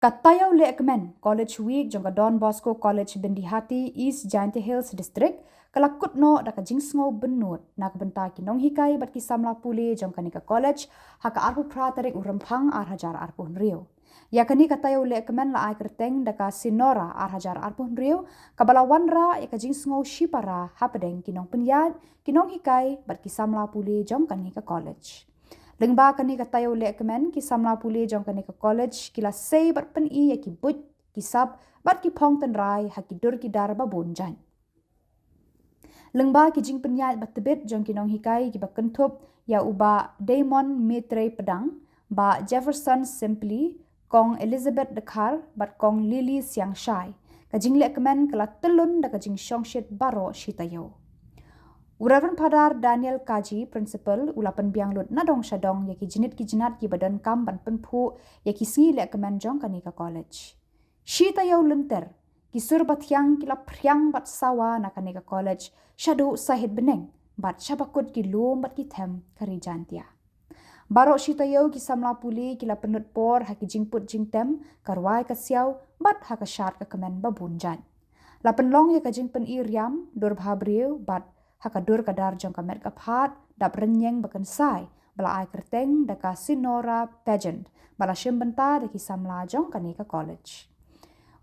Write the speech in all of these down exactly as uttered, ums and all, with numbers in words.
Ka taïew lehkmen College Week jong ka Don Bosco College Byndihati, East Jaintia Hills District, ka la kut noh da ka jingsngew bynnud na ka bynta ki nonghikai bad ki samla pule jong kane ka college ha ka arphew phra tarik u Rymphang ar hajar arphew hynriew. Ïa kane ka taïew lehkmen la ai kyrteng da ka Synora ar hajar arphew hynriew, kaba la wanrah ïa ka jingsngew shipara hapdeng ki nongpynïaid, ki nonghikai bad ki samla pule jong kane ka college. Lyngba kane ka taïew lehkmen, ki samla pule jong kane ka college ki la sei bad pyni ïa ki buit, ki sap bad ki phong tynrai ha ki dur ki dar ba bun jait. Lyngba ki jingpynïaid ba tbit jong ki nonghikai kiba kynthup ïa u Bah Damon Maitrey Pdeng, Bah Jefferson Simply, Kong Elizabeth Dkhar bad Kong Lily Siangshai, ka jinglehkmen ka la tyllun da ka jingshongshit baroh shi taïew. U Reverend Phadar Daniel Kaji, Principal, u la pynbiang lut na dong sha dong ïa ki jnit ki jnat kiba donkam ban pynphuh ïa ki sngi lehkmen jong kane ka college. Shi taïew lynter, ki sur bathiang ki la phriang bad sawa na kane ka college shaduh sahit bneng bad sha ba kut ki lum bad ki them ka ri Jaintia. Baroh shi taïew ki samla pule ki la pynlut por ha ki jingput jingtem, ka rwai ka siaw bad ha ka shad ka kmen ba bun jait. La pynlong ïa ka jingpyni riam, dur bha briew bad ha ka dur ka dar jong ka met ka phad, dap rynïeng ba kynsai, ba la ai kyrteng da ka Synora Pageant, ba la shim bynta da ki samla jong kane ka college.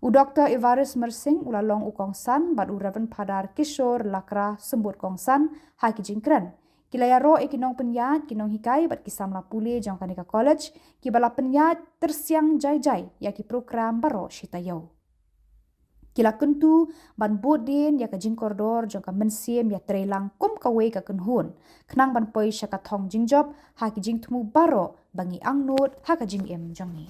U Doktor Evaris Myrsing u la long u kongsan bad u Reverend Phadar Kishore Lakra symbud kongsan ha ki jingkren. Ki la ïaroh ïa ki nongpynïaid, ki nonghikai bad ki samla pule jong kane ka college, kiba la pynïaid tyrsiang jai jai ïa ki program baroh shi taïew. Ki la kyntu ban bud dien ïa ka jingkordor jong ka mynsiem ïatreilang kum kawei ka kynhun, khnang ban poi sha ka thong jingjop ha ki jingthmu baroh ba ngi angnud ha ka jingim jong ngi.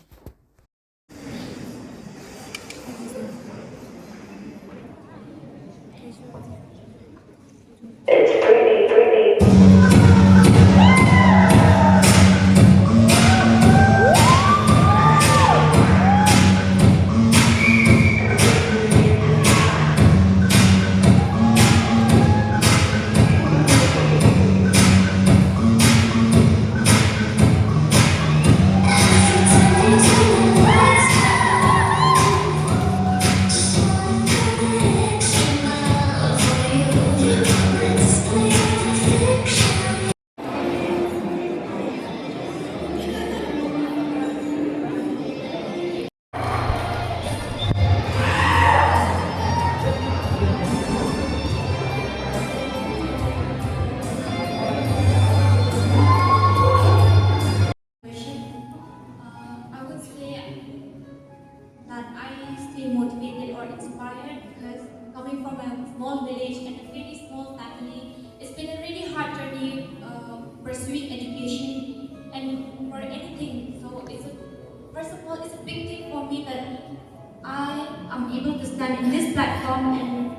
Question. Uh, I would say that I stay motivated or inspired because coming from a small village and a very small family, it's been a really hard journey uh, pursuing education and for anything. So it's a, first of all, it's a big thing for me that I am able to stand in this platform and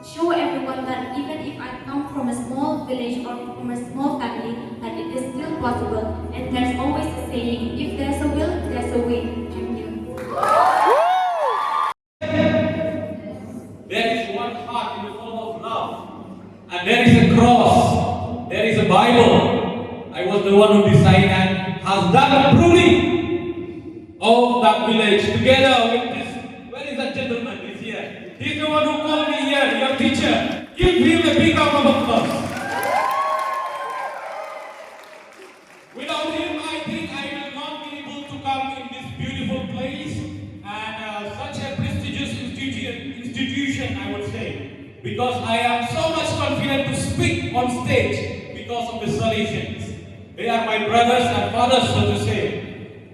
show everyone that even if I come from a small village or from a small family, that it is still possible. And there's always a saying, if there's a will, there's a way. Thank you. There is one heart in the form of love. And there is a cross. There is a Bible. I was the one who designed and has done the pruning of that village together with this. Where is that gentleman? He's here. He's the one who called me here, your teacher. Give him a big round of applause. Without him, I think I will not be able to come in this beautiful place and uh, such a prestigious institution, institution, I would say, because I am so much confident to speak on stage because of the Salesians. They are my brothers and fathers, so to say.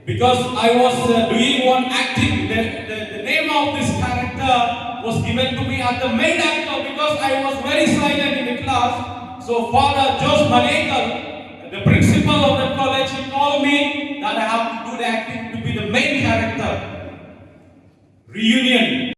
Because I was uh, doing one acting, the, the, the name of this character was given to me as the main actor because I was very silent in the class. So Father Josh Malekal, the principal of the college, he called me that I have to do the acting to be the main character. Reunion.